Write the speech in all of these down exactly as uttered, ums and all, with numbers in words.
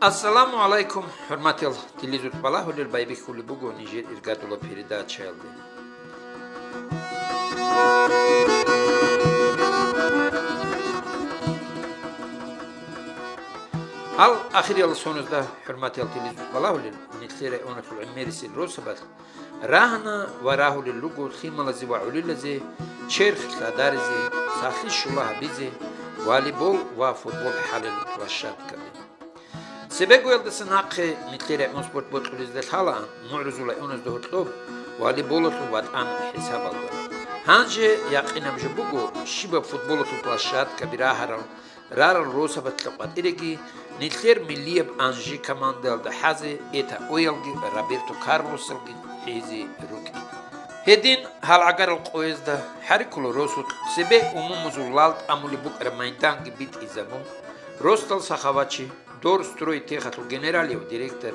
Ассаламу гӀалайкум, хӀурматиял телевизор балагьулел, байбихьулеб буго нижер иргадулаб передачаялде. Гьал ахириял соназда, хӀурматиял телевизор балагьулел, нилъер районалъул гӀемерисел росабалъ рагьана ва рагьулел руго лъималазе ва гӀолилазе черх лъадаризе, сахлъи щула гьабизе, волейбол ва футбол хӀалел площадкаби. Цебегоялдаса нахъе нилъер район спорт бокьулезда лъалаан, МугӀрузул районазда гьоркьоб волейболалъул ватӀан хӀисабалда. Гьанже якъинаб жо буго, щибаб футболалъул площадкаби рагьарал, рарал росабалъа къватӀиреги, нилъер миллияб Анжи командаялда хӀазе Этаоялги Роберто Карлосалги хӀезе рукӀин. Гьедин гьал гӀагарал къоязда хӀарикула росулъ цебе умумузул лал тӀамулеб букӀараб майданги битӀизабун, росдал сахаватчи, Дорстройтехалъул генералияб директор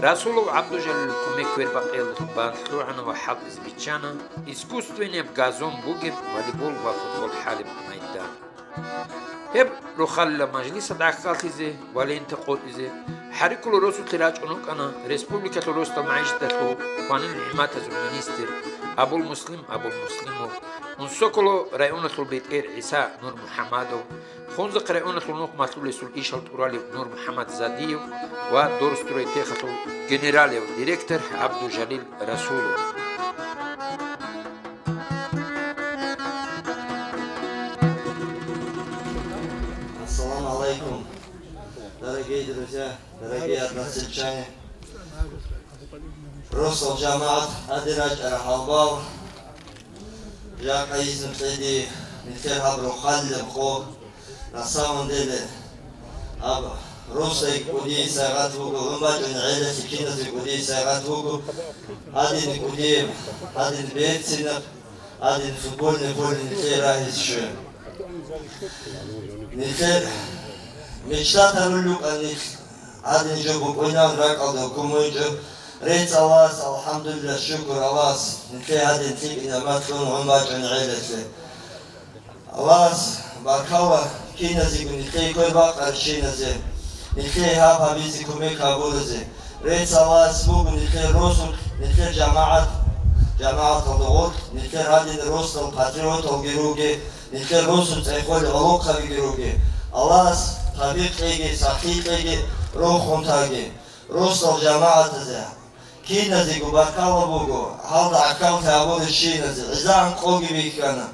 Расулов ГӀабдужалил кумек квербакъиялдалъун бан лъугӀана ва хӀалтӀизе биччана искусственнияб газон бугеб волейбол ва футбол хӀалеб майдан. Гьеб рохалила мажлисалда гӀахьаллъизе ва лента къотӀизе хӀарикула росулъе рачӀун рукӀана республикалъул росдал магӀишаталъул ва нигӀматазул министр Абул-Муслим Абул-Муслимов, Унсоколо районалъул бетӀер ГӀиса Нурмухьамадов, Хунзахъ районалъул нух малъулесул ишал тӀуралев Нурмухьамад Задиев ва Дорстройтехалъул генералияб директор ГӀабдужалил Расулов. Ассаламу алейкум, дорогие друзья, дорогие односельчане. Росдал жамагӀат, гьадин рачӀарал гьалбал, жакъа йизнукьеги нилъер гьаб рохалилеб къо. На самом деле, гьаб росдайги кӀудияй сайгъат буго, гьун бачӀунел гӀелалъе киназдаги кӀудияй сайгъат буго, гьадин кӀудияб, гьадин берцинаб, гьадин футбольный поле нилъее рагьизе щвей. Нилъер мечтатарулел рукӀана нилъ. Гьадин жо букӀунан ракӀалда кумуйчӀо. Рецц Аллагьас, алхӀамдулиллагь, шукур Аллагьас, нилъее гьадин лъикӀ нигӀмат лъун гьун бачӀунел гӀелалъе. Аллагьас баркала киназего нилъее квербакъарщиназе, нилъее гьаб гьабизе кумек гьабуразе. Рецц Аллагьас буго нилъер росулъ, нилъер жамагӀат, жамагӀаталда гъорлъ, нилъер гьадин росдал патриоталги руге, нилъер росу цӀехолел гӀолохъабиги руге. Аллагьас тавфикъ кьеги, сахлъи кьеги, рохун таги. Росдал жамагӀатазе киназего баркала буго, гьалда гӀахьаллъи гьабурищиназе. ГӀезегӀан къоги бихьана,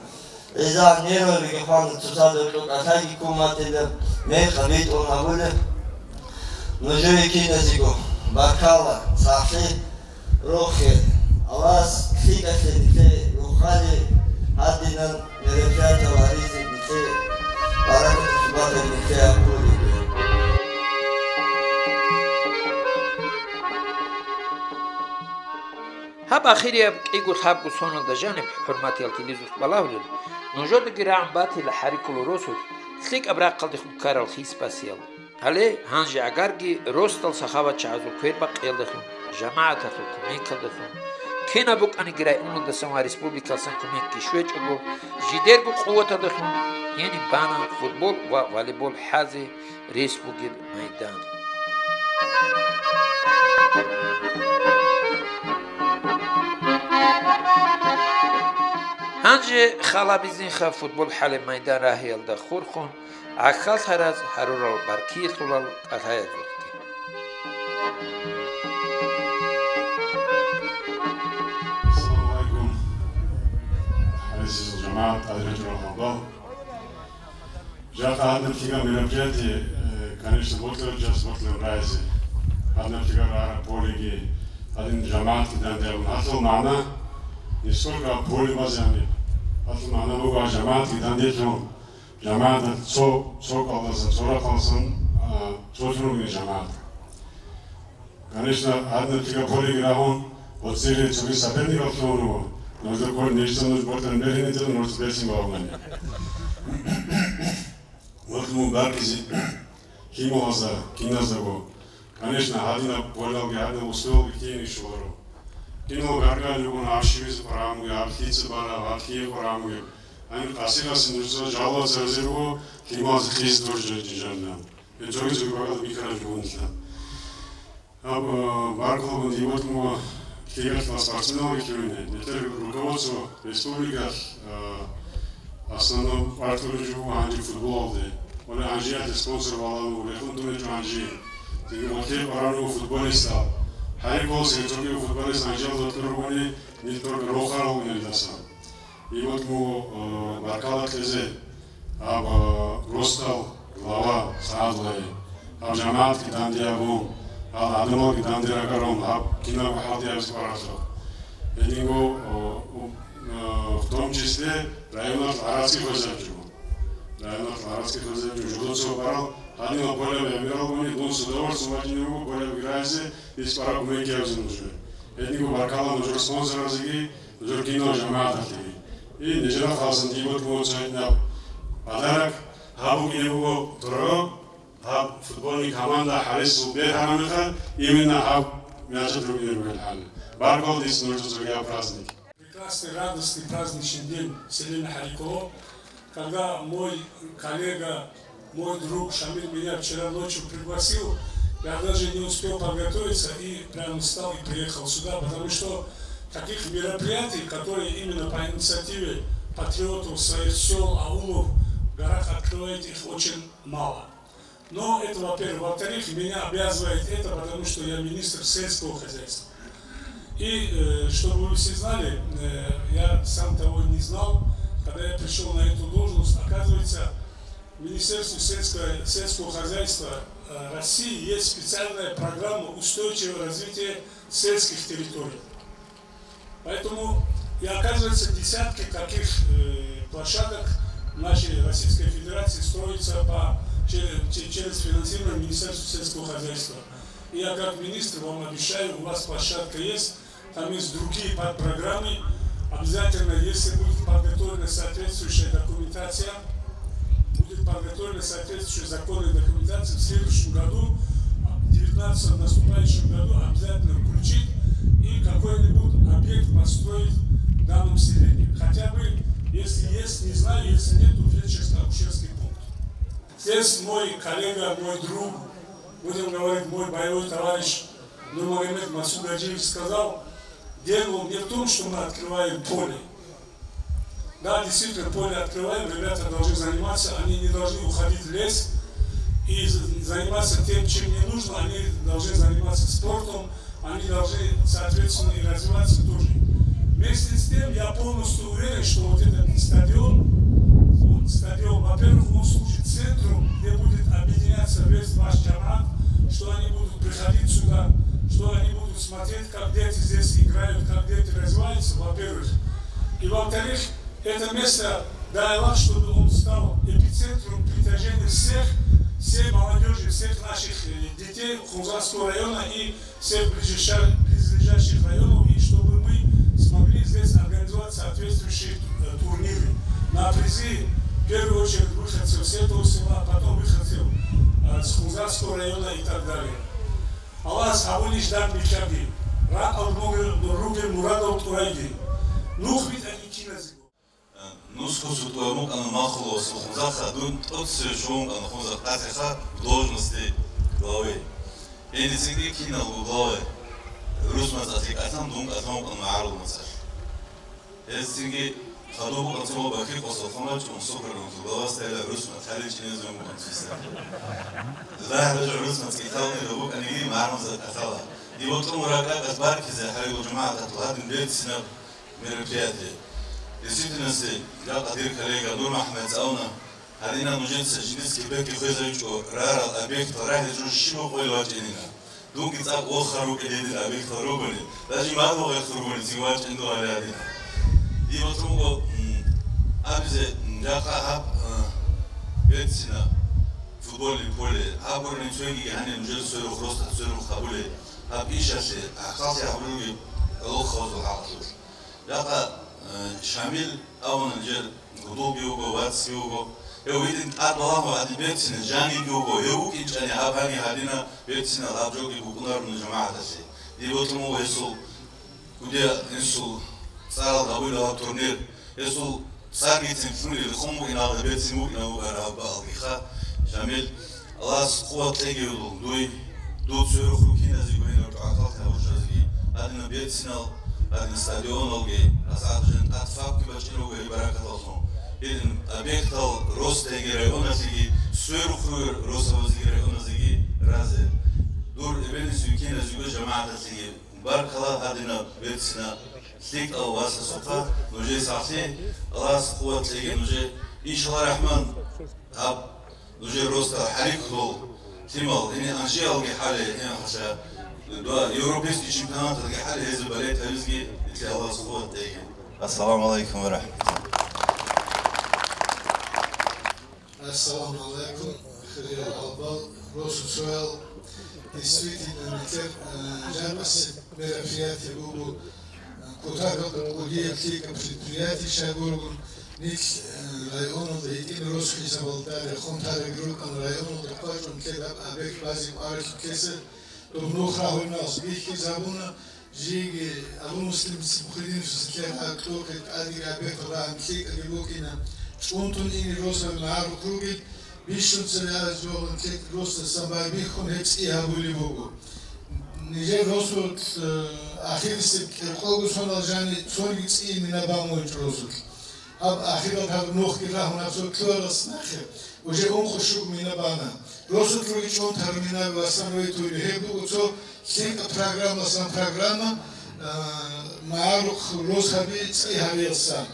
гӀезегӀан нервабиги хвана, цоцазда кьукӀалъайги ккун батила, мекъаб битӀун гьабулеб. Нужее киназего баркала, сахлъи. Рохе, Аллагьас лъикӀалъе нилъее рохалил гьадинал мероприятиял гьаризе нилъее баракат хъубатаб нилъее гьабулеб. Гьаб ахирияб кӀиго-лъабго соналда жаниб, хӀурматиял телевизор балагьулел, нужедаги рагӀун батила хӀарикулал росулъ лъикӀаб рахъалдехун ккарал хьисбасиял. Гьале, гьанже гӀагарги росдал сахаватчагӀазул квербакъиялдалъун, жамагӀаталъул кумекалдалъун, кинаб букӀаниги районалдасан ва республикалдасан кумекги щвечӀого, жидерго къуваталдалъун гьениб бана футбол ва волейбол хӀазе рес бугеб майдан. Гьанже халабизинха футбол хӀалеб майдан рагьиялда хурхун, гӀахьаллъараз гьарурал баркиялъулал кӀалъаязулъги. Ассаламу алейкум. ГӀазизул жамагӀат, къадир гьечӀеб хабар. Жакъа гьадинаб лъикӀаб мероприятие, э, конечно, бокьараб час бокьараб рагӀизе. Гьадинаб лъикӀаб рагӀараб полеги, гьадин жамагӀатги данде абун. Гьалъул магӀна, не сколько поле базе гьаниб. Гьалъул магӀна буго, а жамагӀатги данделъун. ЖамагӀаталъ цо, цо кӀалдасан, цо рахъалдасан, а, цо-цо ругин жамагӀат. Конечно, гьадинаб лъикӀаб полеги рагӀун, гьоцӀире цоги соперникал лъугьун руго. Нужда кколеб нижеца нуж бокьараб бергьинитила нужеца берцин бавгани. Гьелъ мун бакӀизе лъималазда, киназдаго. Конечно, гьадинаб полалги, гьадинаб условиялги ккеги щоларо. Киналго гьарган ругони гьаб щибизе къваригӀун бугеб, гьаб лъица бараб, гьаб лъие къваригӀун бугеб. Гьаниб къасирлъаси нужеца жалувал цере руго, лъималазе хъиза доржи жаниб. Цоги-цоги бакӀалда бихьараб жугьунилъа. Гьаб, э, баркалла, дие бокьун буго лигалъул спортсменал рихьине. Нилъер руководство республикалъ, э, основном къварилъун жо буго гьанже футболалде. Гьале гьанжеялъе спонсор балагьун буго, рехун тун гьечӀо гьанже. Цинги гъорлъе къваригӀун буго футболистал. Гьариб ккола цинги цогидаб футболист гьанжеялда кьураб бугони, нилъ только рохарал бугин гьелдасан. И вот мун, э, баркала кьезе, гьаб, э, росдал глава СагӀадлъи, гьаб жамагӀатги данде гьабун, гьал гӀадамалги данде ракӀарун, гьаб кинабго хӀалтӀи гьабизе къваралъур. Гьединго, э, у-, э, в том числе районалъ гӀарацги хвезабичӀо. Районалъ гӀарацги хвезабичӀо. Жодоца барал гьадинал полеб гӀемерал бугони, дун с удовольствием вачӀине вуго полеб гьаризе, дис къвараб кумекги гьабизе нужее. Гьединго баркала нужер спонсорзеги, нужер кинал жамагӀаталъеги. И нижера халасан дие бокьун буго цо гьадинаб подарок, гьаб букӀине буго тӀораб, гьаб футбольный команда гьарисул бергьараб мехалъ, именно гьаб мячалъ рукӀине бугеб хӀал. Баркал дис нужер цогидаб праздник. Прекрасный, радостный праздничный день в селе Мехаликово. Когда мой коллега, мой друг Шамиль меня вчера ночью пригласил, я даже не успел подготовиться и прям встал и приехал сюда, потому что таких мероприятий, которые именно по инициативе патриотов своих сел, аулов, в горах открывают, их очень мало. Но это, во-первых. Во-вторых, меня обязывает это, потому что я министр сельского хозяйства. И, э, чтобы вы все знали, э, я сам того не знал, когда я пришёл на эту должность, оказывается, в Министерстве сельского, сельского хозяйства, э, России есть специальная программа устойчивого развития сельских территорий. Поэтому и оказывается, десятки таких, э, площадок в нашей Российской Федерации строится по, че-, че-, через финансирование Министерства сельского хозяйства. И я как министр вам обещаю, у вас площадка есть, там есть другие подпрограммы. Обязательно, если будет подготовлена соответствующая документация, будет подготовлена соответствующая законная документация, в следующем году, в девятнадцатом наступающем году обязательно включить и какой-нибудь объект построить в данном селении. Хотя бы, если есть, не знаю, если нет, то фельдшерско-акушерский пункт. Здесь мой коллега, мой друг, будем говорить, мой боевой товарищ Нурмагомед Масугаджиевич сказал: «Дело не в том, что мы открываем поле». Да, действительно, поле открываем, ребята должны заниматься, они не должны уходить в лес и з-, заниматься тем, чем не нужно, они должны заниматься спортом, они должны, соответственно, и развиваться тоже. Вместе с тем, я полностью уверен, что вот этот стадион, он стадион, во-первых, он служит центром, где будет объединяться весь ваш джамаат, что они будут приходить сюда, что они будут смотреть, как дети здесь играют, как дети развиваются, во-первых. И во-вторых, это место, дай Аллах, чтобы он стал эпицентром притяжения всех, всей молодёжи, всех наших, э, детей Хунзахского района и всех ближайших, близлежащих районов, и чтобы мы смогли здесь организовать соответствующие, э, турниры на призы, в первую очередь, выходцев с этого села, а потом выходцев, э, с Хунзахского района и так далее. Аллагьас гьабулищ дандихъаги, ракӀалда ругел мурадал тӀурайги, нух битӀаги киназего. Нусго цо тӀурамукъана махуласул Хунзахъа дун тӀоцеве щван вукӀана Хунзахъ ТӀатихъа в должности главы. Гьенициги киналго главе рус мацӀалъе кӀалъан дун кӀалъан вукӀана гӀараб мацӀалъ. Гьесцинги хадуб букӀанцин ва бахъи къосалхъун рачӀун сукрарунлъул главасда гӀурус мацӀ гьаричӀинезун букӀанцин. Дагь гӀурус мацӀ кӀалъални букӀаниги магӀарулазда кӀалъала. Дие бокьун буго ракӀалъ баркизе гьарилъул жамагӀаталъул гьадин берцинаб мероприятие. Действительности, жакъа дир коллега Нурмухьаммад цӀалуна, гьадинаб нужеца жиндица кепекги хвезавичӀо рарал объектал рагьлъичӀого щибаб къойил вачӀинина. Дунги цӀакъ вохар рукӀине дир объектал ругони, даже мадугъ гъехъ ругони цин вачӀин дугьали гьадин. Дие бокьун буго, м, абизе, м, жакъа гьаб, э, берцина футбольный поле, гьаб гурони цойгиги гьаниб нужер сверухъ, росда сверухъ гьабулей, гьаб ишалъе, гӀахъаллъи гьабулелги гӀолохъабазул хӀакъалъулъ. Жакъа, э, Шамил абуна, нижер гьудулги вуго, вацги вуго. Гьев гьедин тӀад балагьун гьадин берцина, жаниги вуго, гьев вукӀинчӀани гьаб гьаги гьадинаб берцина, гьаб жоги букӀунаро жамагӀаталъе. Дие бокьун буго гьесул кӀудиял инсул цӀарал гьабулеб гьаб турнир, гьесул цӀаргицин лъугьунел рехун букӀиналда берцин букӀинаб бугеб гьаб балагьиха, Шамил, Аллагьас къуват кьеги дуе, Дуца церехъ рукиназего гьенир гӀахьаллъи гьабурчазги, гьадинаб берцинал, гьадинаб стадионалги, асхӀаб жан тӀад фабги бачӀина буго гьеб баракаталлъун. Гьедин объектал росдайги районалъеги, церехъ ругел росабазеги районазеги разе. Дур эбел-инсул рукиназего жамагӀаталъеги баркала, гьадинаб берцина лъикӀал васасухъа нужее сахлъи, Аллагьас къуват кьеги нужее, иншалла рахман. Гьаб нужер росдал ХӀарикулал лъимал, гьенир Анжиялги хӀале, гьенир хӀалча дуа европейский чемпионаталги хӀале гьезул балетайзги итли Аллагьас къуват кьеги. Ассаламу алейкум ва рахматуллах. Ассаламу алейкум, хириял гьалбал, росуцоял. Действительно, нилъер, э, жакъасеб мероприятие буго, кутакалда кӀудияб лъикӀаб предприятие щайгургун, нилъ, э, районалда гьитӀинаб росу хӀисабалда рехун тараб рукӀана, районалда къвачӀун нилъер гьаб объект базе кӀваралъ ккеса, доб нух рагьунас бихьизабуна, жиги Абу Муслим Сибхудиновича лъегӀа кьурхъи тӀадеги объект рагьун лъикӀаги букӀина, чӀунтун ини росаб магӀарухъ ругел, бищун цебе араз жолан лъикӀ росдасан байбихьун гьеб цӀи гьабулеб буго. Нижер росулъ, э, ахирисеб кӀиркъого сонал жани цониги цӀи мина бан гьечӀо росулъ. Гьаб ахирал гьаб нухги рагьун гьаб цо кьоялас нахъе, уже ункъо щуго мина бана. Росулъ ругичӀун тарминаби васан ругитули гьеб буго цо лъикӀа программасан программа, э, магӀарухъ росаби цӀи гьабиялсан.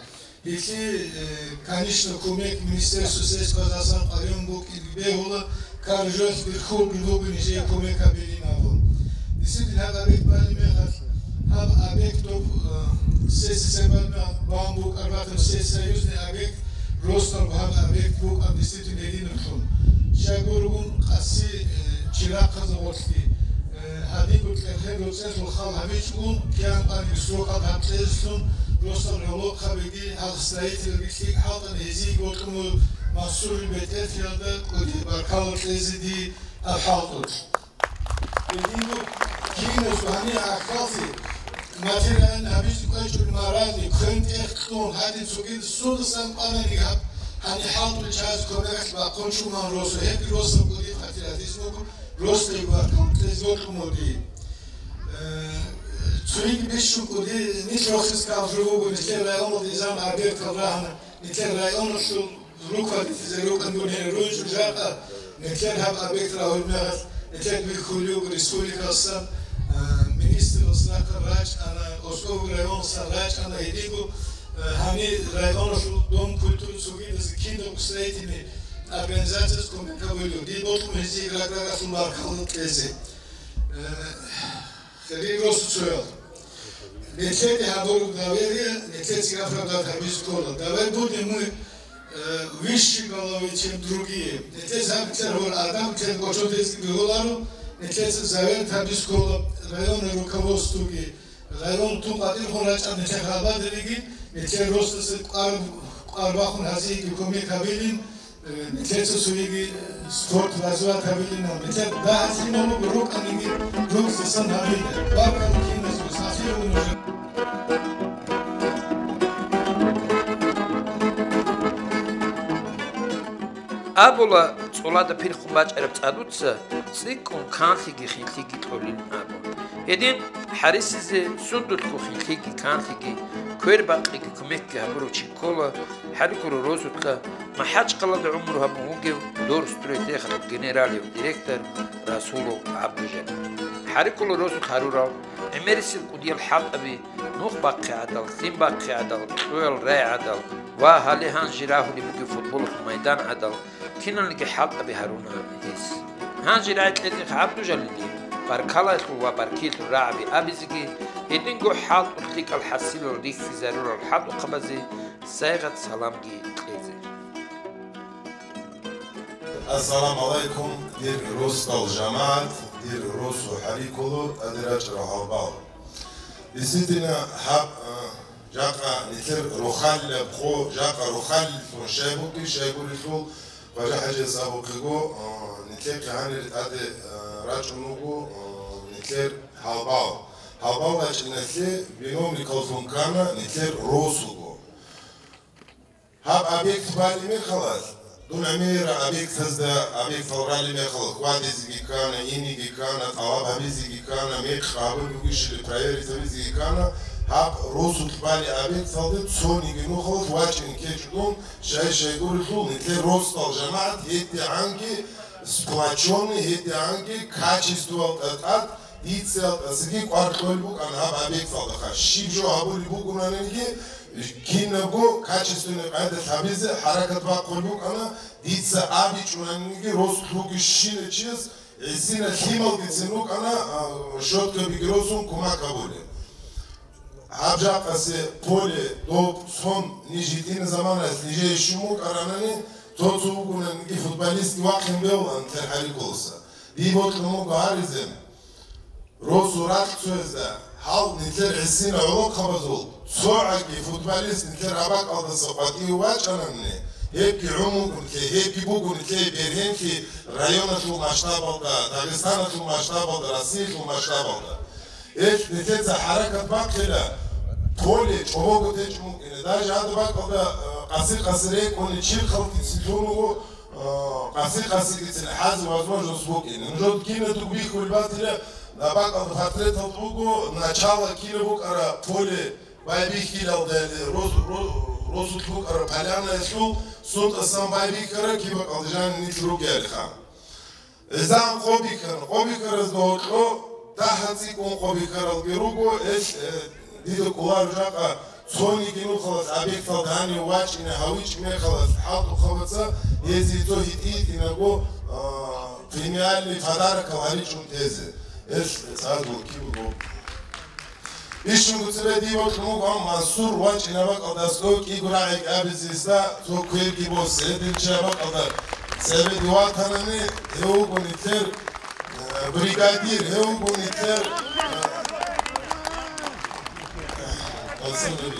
Гьелъи, э, конечно, кумек Министерство сельского хозяйства къарун букӀин бегьула, каржолъ бирхулги буго нижее кумек гьабилин абун. Действительно, гьаб объект балеб мехалъ, гьаб объект доб, э, сессия бан букӀараб батаб всесоюзный объект, росдал гьаб объект букӀан действительно гьединлъун. Щайгургун къаси, э, чирахъазда гъорлъги, э, гьадинго кьерхел роцӀелъул хал гьабичӀого, киян къаниги срокал гьаб кьезлъун, росдал гӀолохъабиги, гьал строительги лъикӀ хӀалтӀани гьезиеги бокьун буго, Мансурил бетӀерлъиялда кӀудияб баркала кьезе дие гьаб хӀалтӀулъ. Гьединго киназго гьанир гӀахьаллъи материалан гьабизе кӀвечӀун маралли, квен-тӀех кьун, гьадин цогидаз судасан къвананиги гьаб гьанир хӀалтӀулъ чиязе кумекалъ бахъун чӀуман росу, гьебги росаб кӀудияб патриотизм буго, росдайги баркала кьезе бокьун буго дие. Э, цоги бищун кӀуди нилъ рохизе кколеб жо буго, нилъер районалда изан объектал рагьана, нилъер районалъул руководительзаби рукӀана дун гьенир ругел жакъа, нилъер гьаб объект рагьулеб мехалъ, нилъер бихьулеб буго республикалъасан, а, министрлъиялъ ракӀана, Оскоби районалъасан ракӀана, гьединго, а, гьанир районалъул Дом культуры цогидазги кинабго строительный организациязги кумек гьабулеб. Дие бокьун гьезие рагъ-рагъалъун баркала кьезе. Э, Хириял росуцоял, нилъеде гьабураб доверие нилъеца оправдать гьабизе ккола. Давай будем мы, э, выше головы, чем другие. Нилъеца гьаб нилъер гьур адам, нилъер гочодезги бегьуларо, нилъеца заверить гьабизе ккола районный руководствоги, район тун къватӀирхъун рачӀарал нилъер гьалбадериги, нилъер росдаса кӀвар-, кӀвар бахун гьазиеги кумек гьабилин, Э, нилъеца цоги, э, спорт развивать гьабилин, нилъер дагьалъимал рукӀаниги рукӀзасан гьабилин. Баркала киназго, сахлъи гьабун нужер. Абула, цӀолада пирхун бачӀараб цӀадуца цӀикӀкӀун канлъиги хинлъиги кьолин абун. Гьедин, ХӀарисизе сундулъго хинлъиги канлъиги, квер бакъиги кумекги гьабурав чи ккола ХӀарикулал росулъа МахӀачхъалада гӀумру гьабун вугев Дорстройтехалъул генералив директор Расулов ГӀабдужалил. ХӀарикулал росулъ гьарурал гӀемерисел кӀудиял хӀалтӀаби, нух бахъи гӀадал, лъим бахъи гӀадал, кьоял рай гӀадал ва гьале гьанже рагьулеб бугеб футболалъул майдан гӀадал, киналниги хӀалтӀаби гьаруна гьес. Гьанже рагӀи кьезе ГӀабдужалилги баркалаялъул ва баркиялъул рагӀаби абизеги, гьединго хӀалтӀулъ лъикӀал хӀасилал рихьизарурал хӀалтӀухъабазе сайигъат саламги кьезе. Ассаламу гӀалайкум, дир росдал жамагӀат, дир росу ХӀарикулал тӀаде рачӀарал гьалбал. Действительно, гьаб, а, жакъа нилъер рохалилаб къо, жакъа рохалилъун щай букӀин, щайгурелъул, ХважахӀажияс абухъего, а, нилъехъе гьанир тӀаде, а, рачӀун вуго, а, нилъер гьалбал. Гьалбал рачӀиналъе виновникаллъун ккана нилъер росуго. Гьаб объект балеб мехалъ, Дун гӀемерал объектазда, объектал ралел мехалъ хьвадизеги ккана, инеги ккана, тӀалаб гьабизеги ккана, мекъи гьабун бугищали проверить гьабизеги ккана, гьаб росулъ балел объекталде цониги нухалъ вачӀине ккечӀо дун, щай-щай гурелъул, нилъер росдал жамагӀат гьедигӀанги сплочённый, гьедигӀанги качествоялда тӀад, дица тӀасаги кӀвар кьолеб букӀана гьаб объекталдаха. Щиб жо гьабулеб бугонаниги, кинабго качественный къайдалъ гьабизе хӀаракат бахъулеб букӀана, дица абичӀонаниги, росулъ вугищинав чияс гӀисина лъималгицин рукӀана, а, щёткабиги росун кумек гьабулеб. Гьаб жакъасе поле, доб, сон ниж гьитӀина заманаялъ нижее щун букӀаранани, цо-цо вугонаниги футболистги вахъин бегьулаан нилъер хӀаликколаса. Дие бокьун буго гьаризе, росу ракь цоязда, гьал нилъер гӀисина гӀолохъабазул цогӀаги футболист нилъер гьаб бакӀалдаса къватӀиве вачӀанани, гьебги гӀум буго нилъее, гьебги буго нилъее бергьенлъи районалъул масштабалда, Дагъистаналъул масштабалда, Россиялъул масштабалда. Эх, нилъеца хӀаракат бахъила, поле чӀобого течӀун букӀине. Даже гьадаб бакӀалда, э, къаси-къаси рекӀуни чирхалдицин лъун вуго, э, къаси-къасигицин хӀазе возможность букӀине. Нужеда кинабго бихьулеб батила, гьаб бакӀалда портреталда буго, начало кинаб букӀара поле байбихьилалда, рос-, ро-, росулъ букӀара полянаялъул, сунтӀасан байбихьара, киб бакӀалда жаниб нилъ ругеялиха. Гьезда къо бихьана, къо бихьаразда гьоркьо дагьа цӀикӀкӀун къо бихьаралги руго, гьелъ, э, дида кӀолареб жакъа цониги нухалъ объекталда гьанив вачӀине гьавичӀеб мехалъ хӀалтӀухъабаца гьезие цо гьитӀи-гьитӀинабго, а, премиальный подарокал гьаричӀун тезе. Гьелъ цадго кибго. Бищунго цебе дие бокьун буго, амма Мансур вачӀине гьаб бакӀалда аскӀов кӀиго рагӀи абизе гьесда цо кверги босе. Гьедин чи гьаб бакӀалда цебе дие ватанани, гьев вуго нилъер, э, бригадир, гьев вуго нилъер, э, Мансур.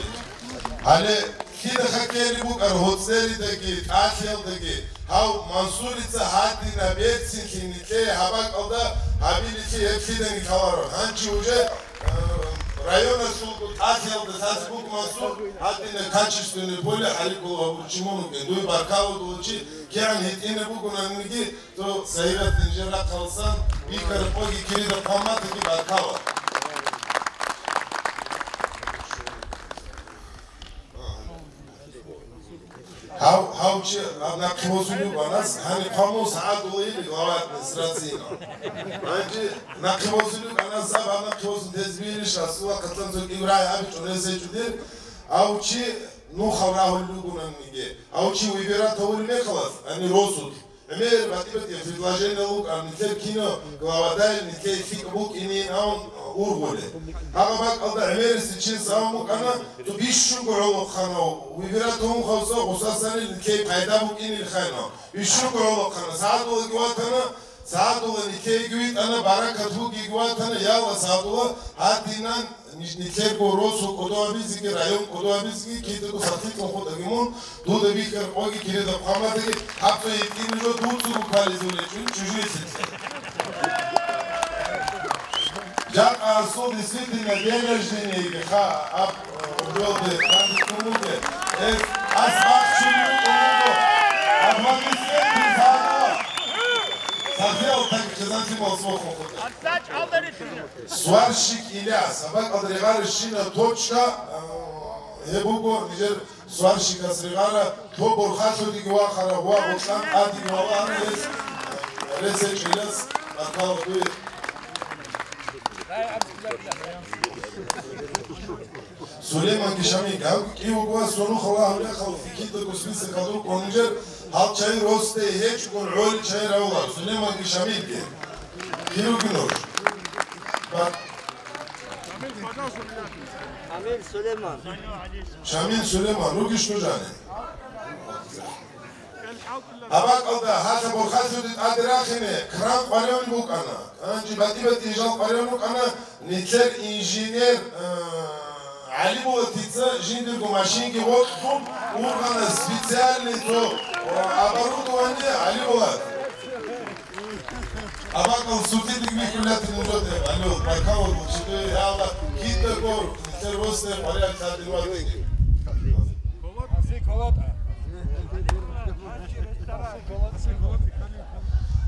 Гьале Кида хоккейли букӀар гьоцӀеридаги, тӀалъиялдаги, гьав Мансурица гьадинаб берцинлъи нилъее гьаб бакӀалда гьабилелъи гьеб лъидаги лъаларо. Гьанчи уже, э, районалъулго тӀалъиялда лъалъ буго Мансур, гьадинаб качественный поле хӀаликкула гьабурчи мун вукӀин. Дуе баркала долчи, кигӀан гьитӀинаб бугонаниги, то Саират инжир рахъалсан, бихьараб къоги кирида хъваматаги баркала. Гьав, гьав чи гьаб нахъе босулев ванас, гьаниб хъвамун сагӀат улейли глава администрацияно. Гьанже нахъе босулев ванас, гьаб нахъе босун тезбириш, Расулла хъатан цо Ибрагьим абичӀо ресечӀудир, гьав чи нухал рагьулел ругонаниги, гьав чи выбирать гьавулеб мехалас, гьанир росулъ. ГӀемер батӀи-батӀи предложение вукӀана, нилъер кино главадай, нилъее лъикӀ букӀинин абун ургъулеб. Гьаб бакӀалда гӀемерисев чияс абун букӀана, цо бищунго гӀолохъанав, выбирать гьавун хавса гъусасани нилъее пайда букӀинилхъайна. Бищунго гӀолохъана, сагӀадулаги ватана, сагӀадула нилъееги витӀана, баракат бугеги ватана, яла сагӀадула гьадинан Ниж-, нилъерго росу кӀодо абизеги, район кӀодо абизеги, кидаго сахлъи кьун хутӀаги мун, дуда бихьараб къоги кирида хъваматаги, гьаб цо гьитӀинаб жо дуцаго квализулечӀун чужуялъе. Жакъа асул действительно день рождения ха, аб, э, убёлде, кандид кумуде, эс, ас бахчуни кумудо, аплодисменты садо. Сахлъиял так хизанти мал смохо хутӀа. Сварщик Ильяс, гьаб бакӀалда регъарищина точка, а, гьеб буго нижер сварщикас регъара, цо борхалъудеги вахара ва гъоркьан тӀадеги валагьана гьес, а, ресечӀ Ильяс, баркала дуе. Сулейманги Шамилги, гьаб кӀиявго ва сунухъ Аллагьулехъал фикидаго списокалда рукӀун нижер, гьал чай росде гьечӀогун гӀоли чай равулар, Сулейманги Шамилги. Кируги нуж. Ба-, Шамил Сулейман. Шамил Сулейман, ругищ нужани? Гьаб бакӀалда гьалъа борхалъуде тӀаде рахине кран къваригӀун букӀана. Гьанже батӀи-батӀи жал къваригӀун букӀана, нилъер инженер, э, ГӀалибулатица жиндирго машинги гъоркьлъун ургъана специальный цо, э, оборудование ГӀалибулат. Абакъал сутидик михьулати нужеде, алло, баркалла, чиде, я Аллагь, кидаго нилъер росде къваригӀел тӀадин ватиги. Аси колота.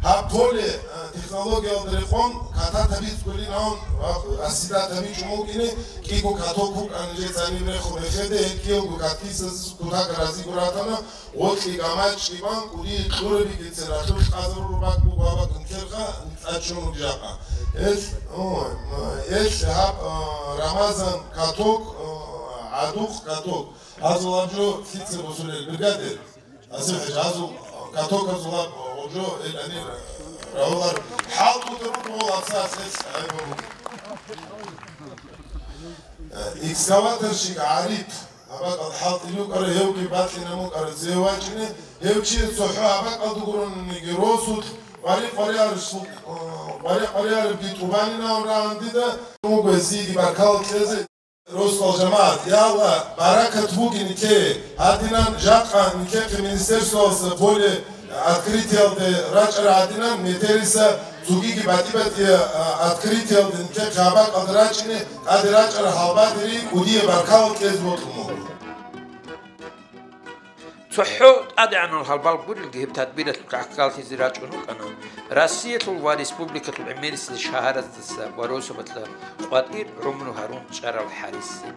Гьаб поле, э, технологиялда рекъон, катат гьабиз кколин гьавун, ва асидат гьабичӀун вукӀине, кӀиго каток вукӀана жеца ниб рехун рехеде, гьел киялго каткисаз кутак разиго ратана, гъоркье гамачӀги бан, кӀудияб кьурабиги цералъул къазарул рубак буго абакӀун терха, цӀачун ругжаха. Эл, о, ма, эл гьаб, э, Рамазан каток, э, гӀадухъ каток. Гьазул аб жо лъица босулел, бригадир? Асухъе, гьазул каток гьазул аб жо ил анир равулар. ХӀалтӀуда руго вол абсас гьес гӀайбу. Экскаваторщик ГӀариф, абакъал хӀалтӀи букӀара, гьевги бакьина букӀара зевачӀине, гьев чи цохӀо абакъалда гурониги росулъ, къварикъ-къваригӀараб, къварикъ-къваригӀарабги тӀубанинавун рагӀан дида, вуго зиги баркал кьезе. Росдал жамагӀат, я Аллагь, баракат бугин нилъее. Гьадинан жакъа нилъехъе министерствоялъа поле открытиялде рачӀарал гьадинан метериса цогиги батӀи-батӀияб, а, открытиялде нилъехъе гьабакъалда рачӀине, тӀаде рачӀарал гьалбадери кӀудияб баркала кьезе бокьун буго. ЦохӀо тӀадегӀанал гьалбал гурелги гьеб тадбиралъухъ гӀахьаллъизе рачӀун рукӀана Россиялъул ва республикалъул гӀемерисезул шагьараздаса ва росабалъа къватӀир гӀумру гьарун чӀарал ХӀарисизе.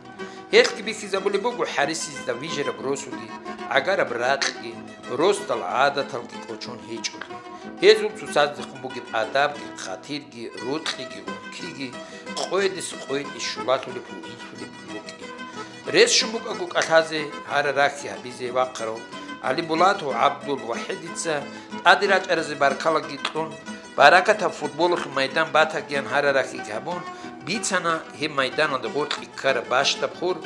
Гьелъги бихьизабулеб буго ХӀарисизда вижараб росуги, гӀагараб ракьги, росдал гӀадаталги кӀочон гьечӀолъи. Гьезул цоцаздехун бугеб адабги, хъатирги, рокьиги, ункиги къойдаса къойде щулалъулеб, гьуинлъулеб букӀин. Рес щун букӀаго кӀалъазе гьарарахьи гьабизе вахъарав ГӀалибулатов ГӀабдул-ВахӀидица тӀаде рачӀаразе баркалаги кьун, баракатаб футболалъул майдан батагиян гьарарахьиги гьабун, бицана гьеб майданалда гъоркье ккараб бащдаб хур,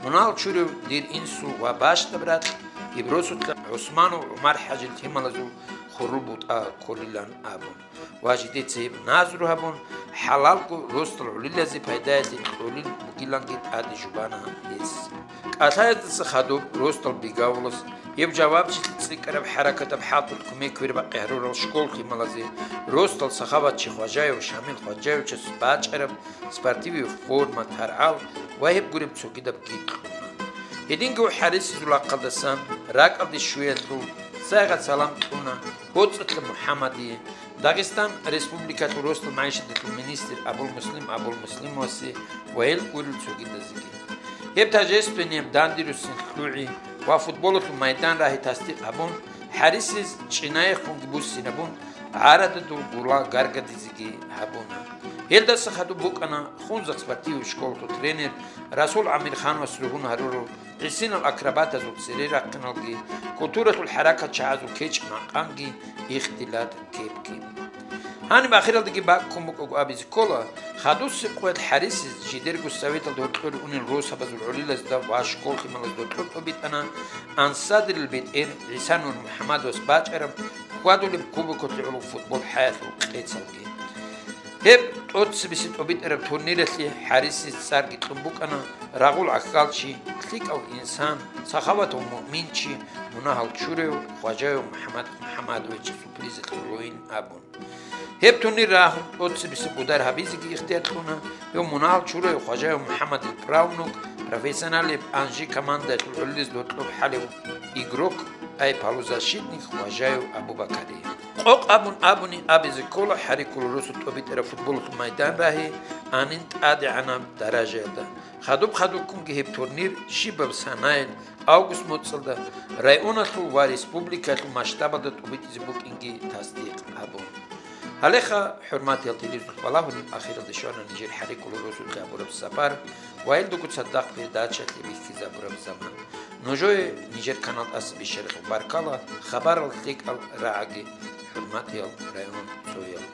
мунагьал чурав дир инсул ва бащдаб ракь, гьеб росулъа ГӀусманов ГӀумар-хӀажил лъималазул хурул бутӀа кколилан абун. Ва жидеца гьеб назру гьабун, хӀалалго росдал гӀолилазе пайдаялъе кьолел бугиланги тӀаде жубана гьес. КӀалъаздаса хадуб росдал бигавулас гьеб жавабчилъи цӀикӀкӀараб хӀаракатаб хӀалтӀулъ кумек квербакъи гьарурал школ лъималазе, росдал сахаватчи Хважаев Шамил Хважаевичас бачӀараб спортивый форма, таргӀал ва гьеб гуреб цогидаб гид кьуна. Гьединго ХӀарисизул рахъалдасан ракӀалде щвеялъул сайгъат салам кьуна ГьоцӀалъа МухӀамадие, Дагъистан Республикалъул росдал магӀишаталъул министр Абулмуслим Абулмуслимовасе ва гьел гурел цогидазеги. Гьеб тожественнияб дандирусин лъугӀи ва футболалъул майдан рагьи тасдикъ гьабун, ХӀарисиз чӀинаехунги буссинабун, гӀарададул гула гаргадизеги гьабуна. Гьелдаса хадуб букӀана Хунзахъ спортивный школалъул тренер Расул ГӀамирхановас ругьун гьарурал гӀисинал акробатазул цере рахъиналги, культуралъул хӀаракатчагӀазул кечӀ-макъамги, ихтилат кепги. Гьаниб ахиралдаги бакӀ ккун букӀаго абизе ккола, хадусеб къоялъ ХӀарисиз жидерго советалда гьоркьоре унел росабазул гӀолилазда ва школ лъималазда гьоркьор тӀобитӀана Ансадрил бетӀер ГӀиса Нурмухьамадовас бачӀараб хьвадулеб кубокалъе гӀоло футбол хӀаялъул къецалги. Гьеб тӀоцебесеб тӀобитӀараб турниралъе ХӀарисиз цӀарги кьун букӀана рагъул гӀахьалчи, лъикӀав инсан, сахаватав муъминчи, мунагьал чурав Хважаев МухӀаммад МухӀаммадовичасул призалъе гӀолойин абун. Гьеб турнир рагьун, тӀоцебесеб гудар гьабизеги ихтияр кьуна, гьев мунагьал чурав Хважаев МухӀаммадил правнук, профессионалияб Анжи командаялъул гӀолилазда гьоркьоб хӀалев игрок, ай полузащитник Хважаев Абубакарие. Къокъ абун абуни абизе ккола, хӀариккула росу тӀобитӀараб футболалъул майдан рагьи анин тӀадегӀанаб даражаялда. Хадуб-хадубккунги гьеб турнир щибаб санайил август моцӀалда районалъул ва республикаялъул масштабалда тӀубитӀизе букӀинги тасдикъ гьабун. Гьалеха, хӀурматиял телевизор балагьунеб ахиралде щвана нижер хӀариккула росулъе гьабураб сапар ва гьелдаго цадахъ передачалъе бихьизабураб заман. Нужее нижер канал тӀаса бищаралъухъ баркала, хабарал лъикӀал рагӀаги, хӀурматиял районал цоял.